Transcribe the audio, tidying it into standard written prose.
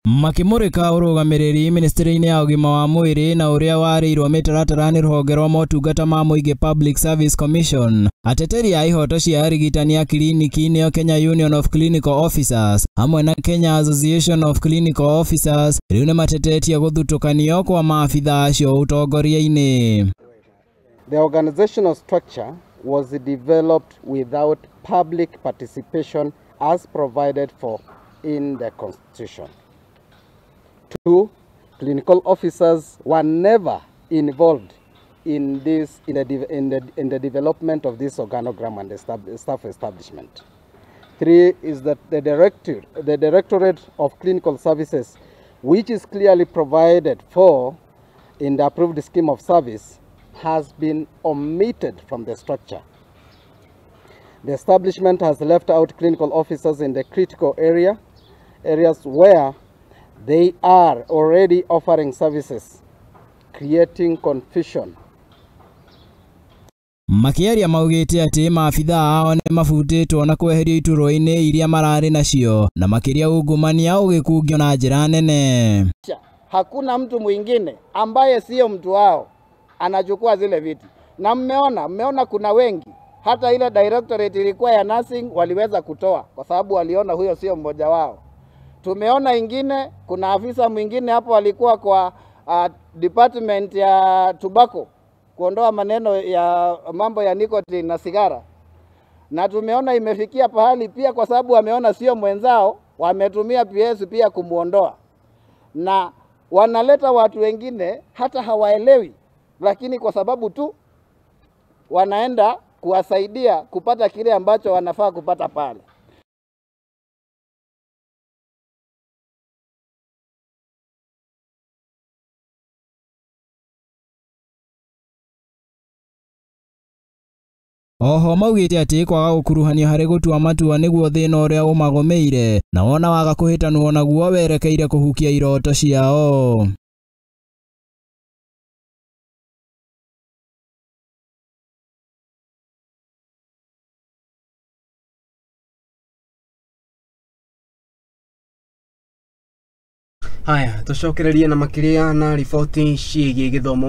Makĩmũrĩka ũrũgamĩrĩri ministry-inĩ ya ũgima wa mwĩrĩ na ũrĩa warĩirwo mĩtaratara nĩ rũhonge rwa motungata ma mũingĩ Public Service Commission. Ateteri a ihoto cia arigitani a kiriniki nĩo Kenya Union of Clinical Officers hamwe na Kenya Association of Clinical Officers rĩu nĩmatetetie gũthutũkanio kwa maabitha acio ũtongoria-inĩ. The organizational structure was developed without public participation as provided for in the Constitution. 2, clinical officers were never involved in this in the development of this organogram and the staff establishment. 3 is that the Directorate of Clinical Services, which is clearly provided for in the approved scheme of service, has been omitted from the structure. The establishment has left out clinical officers in the critical areas where they are already offering services, creating confusion. Makĩaria maugĩte atĩ maabitha ao nĩ mabutĩtwo na kweherio iturwa-inĩ iria mararĩ nacio na makĩria ungumania ũgĩkungio na njĩra nene. Hakuna mtu mwingine ambaye sio mtu wao anachukua zile viti. Na mmeona kuna wengi, hata ile directorate ilikuwa ya nursing waliweza kutoa kwa sababu waliona huyo sio mmoja wao. Tumeona ingine, kuna afisa mwingine hapo alikuwa kwa department ya tobacco, kuondoa maneno ya mambo ya nicotine na sigara. Na tumeona imefikia pahali pia kwa sababu wameona sio mwenzao, wametumia PS pia kumuondoa. Na wanaleta watu wengine hata hawaelewi, lakini kwa sababu tu wanaenda kuwasaidia kupata kile ambacho wanafaa kupata pale. Oho maugĩte atĩ kwaga gũkuruhanio harĩ gũtua matua nĩguo thĩna ũrĩa ũmagũmĩire na wona waga kũhĩtanwo naguo werekeire kũhukia iroto ciao. Haya, tucokererie na makiria na riboti ciĩgiĩ gĩthomo.